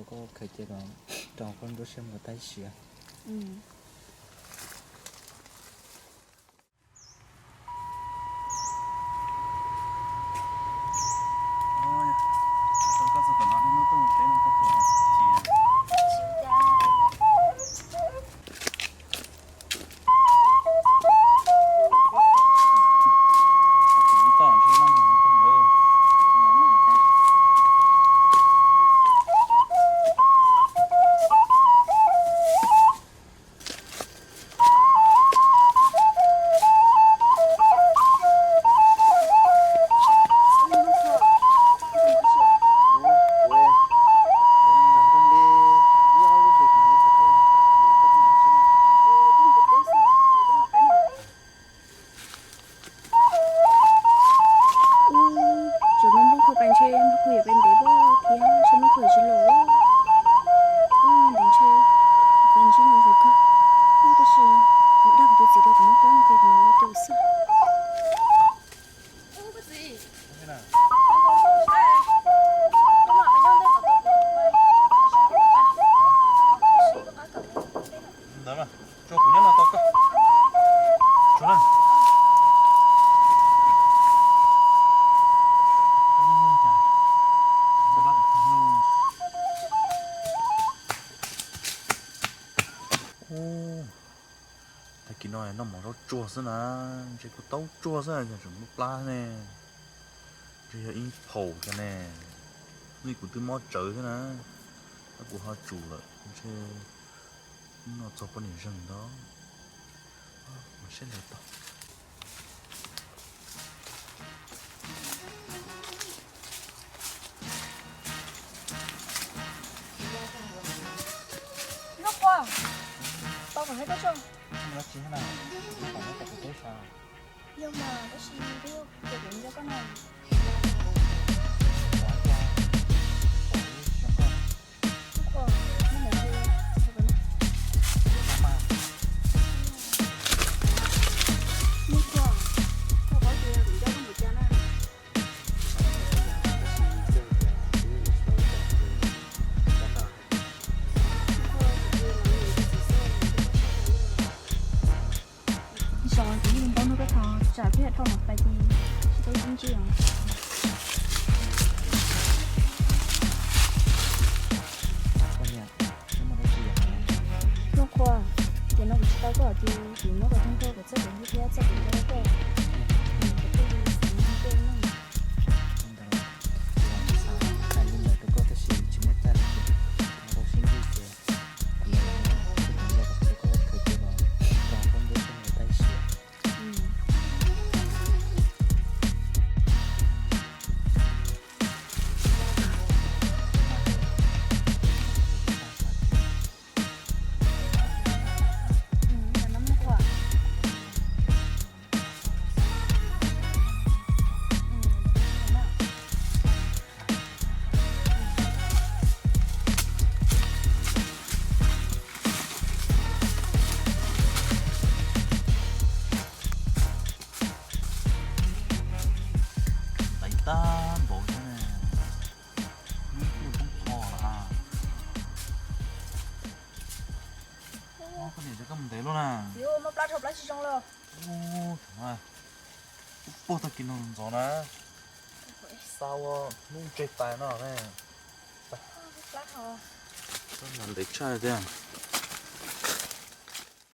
Koj khaws cia rau hauv koj nruab siab mus ua tab sis. Ub, tsuas muaj Nplooj Qhua pais ntshe Nplooj Qhua yuav pais ntev pob thiab ntshe Nplooj Qhua yuav tsis los. Ub, ntev ntshe pais ntshe nws zoo kawg. Ub, tab sis kuv dag kuv tus txiv tias kuv mob plab no ces kuv mam li caum xwb. Ntawd mas, tso kuv nyob no tos koj. Tshuav na. Ub, tag kis no noj mov zaub tsuag xwb na, ntshe kuv taub tsuag xwb es tseem muaj plab ne. Ntshe yog ib phaum xwb ne, nej kuv twb mob tsawv thiab na, kuv ho tsum lawm ntshe noj txog poj niam zeeg ntag. Mas saib ntawd tau. Nplooj Qhua, tau kom hais koj tso. Yog mas, tab sis twb yog tias kuv nco koj no. Nplooj Qhua, Nplooj Qhua, koj paub tias kuv nco koj npaum cas na. Zaum no kuv yeej npau nug koj thaum tsam peb dhau los pais ces tsis tau sib ntsib os. Nplooj Qhua, tiam no kuv tsis tau koj ces kuv muab kom tag nrho kom txawj kev hlub thiab txawj kev nco koj. Kuv thiaj li xav nrog koj noj. Ntawd, kuv tsis xav hais li ntawd rau koj tab sis tsis muaj caij lawm ces tau sib ntsib ces kuv los kuv nco kom txawj koj khaws cia los rau koj nruab siab mus ua tab sis. Laiv tag npaum thiab ne, ib pliag poob qho lawm. Koj niam, koj mus ntev luaj na. Ub, puag tag kis no ntxov na, xa ua hnub ntse tas no ne. Koj ntev tshaj tiag.